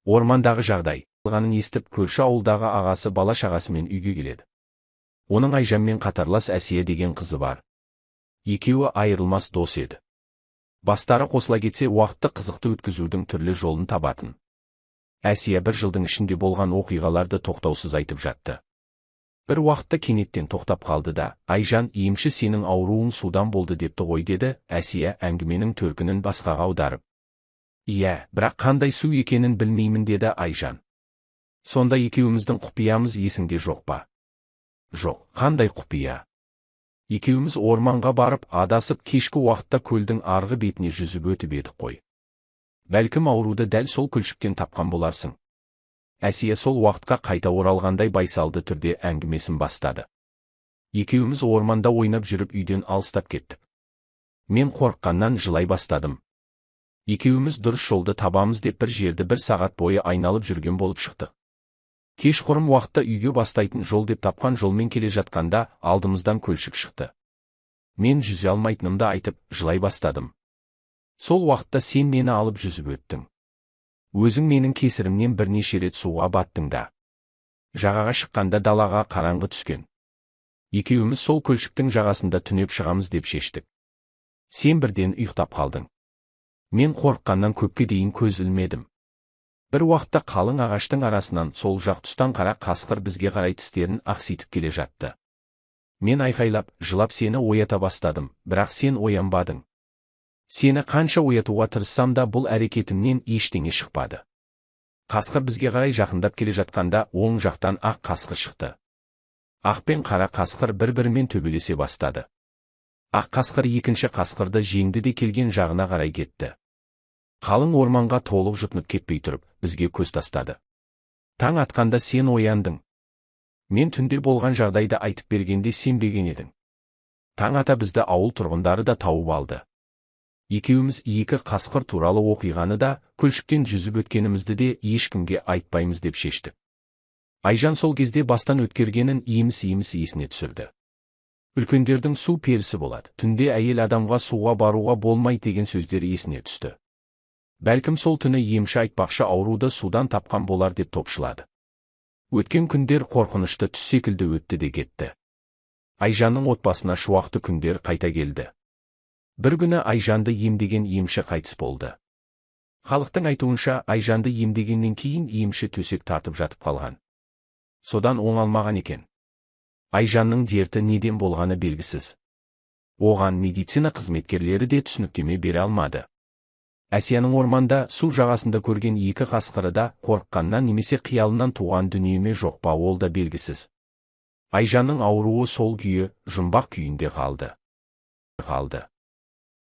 Ормандағы жағдай болғанын естіп, көрші ауылдағы ағасы бала-шағасымен үйге келеді. Оның Айжанмен қатарлас Әсия деген қызы бар. Екеуі айырылмас дос еді. Бастары қосыла кетсе, уақытты қызықты өткізудің түрлі жолын табатын. Әсия бір жылдың ішінде болған оқиғаларды тоқтаусыз айтып жатты. Бір уақытта кенеттен тоқтап қалды да, «Айжан, емші сенің ауруың судан болды депті ғой», деді Әсия әңгіменің төркінін басқаға аударып. «Иә, бірақ қандай су екенін білмеймін», деді Айжан. «Сонда екеуміздің құпиямыз есіңде жоқ па?» «Жоқ, қандай құпия?» «Екеуміз орманға барып, адасып, кешкі уақытта көлдің арғы бетіне жүзіп өтіп едік қой. Бәлкім, ауруды дәл сол көлшіктен тапқан боларсың». Әсия сол уақытқа қайта оралғандай байсалды түрде әңгімесін бастады. «Екеуміз орманда ойнап жүріп үйден алыстап кеттік. Мен қорыққаннан жылай бастадым. Екеуміз дұрыс жолды табамыз деп бір жерді бір сағат бойы айналып жүрген болып шықтық. Кешқұрым уақытта үйге бастайтын жол деп тапқан жолмен келе жатқанда алдымыздан көлшік шықты. Мен жүзе алмайтынымды айтып, жылай бастадым. Сол уақытта сен мені алып жүзіп өттің. Өзің менің кесірімнен бірнеше рет суға баттың да. Жағаға шыққанда далаға қараңғы түскен. Екеуміз сол көлшіктің жағасында түнеп шығамыз деп шештік. Сен бірден ұйықтап қалдың. Мен қорыққаннан көпке дейін көз ілмедім. Бір уақытта қалың ағаштың арасынан сол жақ тұстан қара қасқыр бізге қарай тістерін ақситып келе жатты. Мен айқайлап, жылап сені оята бастадым, бірақ сен оянбадың. Сені қанша оятуға тырыссам да, бұл әрекетімнен ештеңе шықпады. Қасқыр бізге қарай жақындап келе жатқанда оң жақтан ақ қасқыр шықты. Ақ пен қара қасқыр бір-бірімен төбелесе бастады. Ақ қасқыр екінші қасқырды жеңді де келген жағына қарай кетті. Қалың орманға толық жұтынып кетпей тұрып, бізге көз тастады. Таң атқанда сен ояндың. Мен түнде болған жағдайды айтып бергенде сенбеген едің. Таң ата бізді ауыл тұрғындары да тауып алды. Екеуміз екі қасқыр туралы оқиғаны да, көлшіктен жүзіп өткенімізді де ешкімге айтпаймыз деп шештік». Айжан сол кезде бастан өткергенін еміс-еміс есіне түсірді. Үлкендердің су перісі болады, түнде әйел адамға суға баруға болмайды деген сөздері есіне түсті. Бәлкім, сол түні емші айтпақшы ауруды судан тапқан болар деп топшылады. Өткен күндер қорқынышты түс секілді өтті де кетті. Айжанның отбасына шуақты күндер қайта келді. Бір күні Айжанды емдеген емші қайтыс болды. Халықтың айтуынша, Айжанды емдегеннен кейін емші төсек тартып жатып қалған. Содан оңалмаған екен. Айжанның дерті неден болғаны белгісіз. Оған медицина қызметкерлері де түсініктеме бере алмады. Әсияның орманда су жағасында көрген екі қасқыры да қорыққаннан немесе қиялынан туған дүние ме, жоқ па, ол да белгісіз. Айжанның ауруы сол күйі жұмбақ күйінде қалды.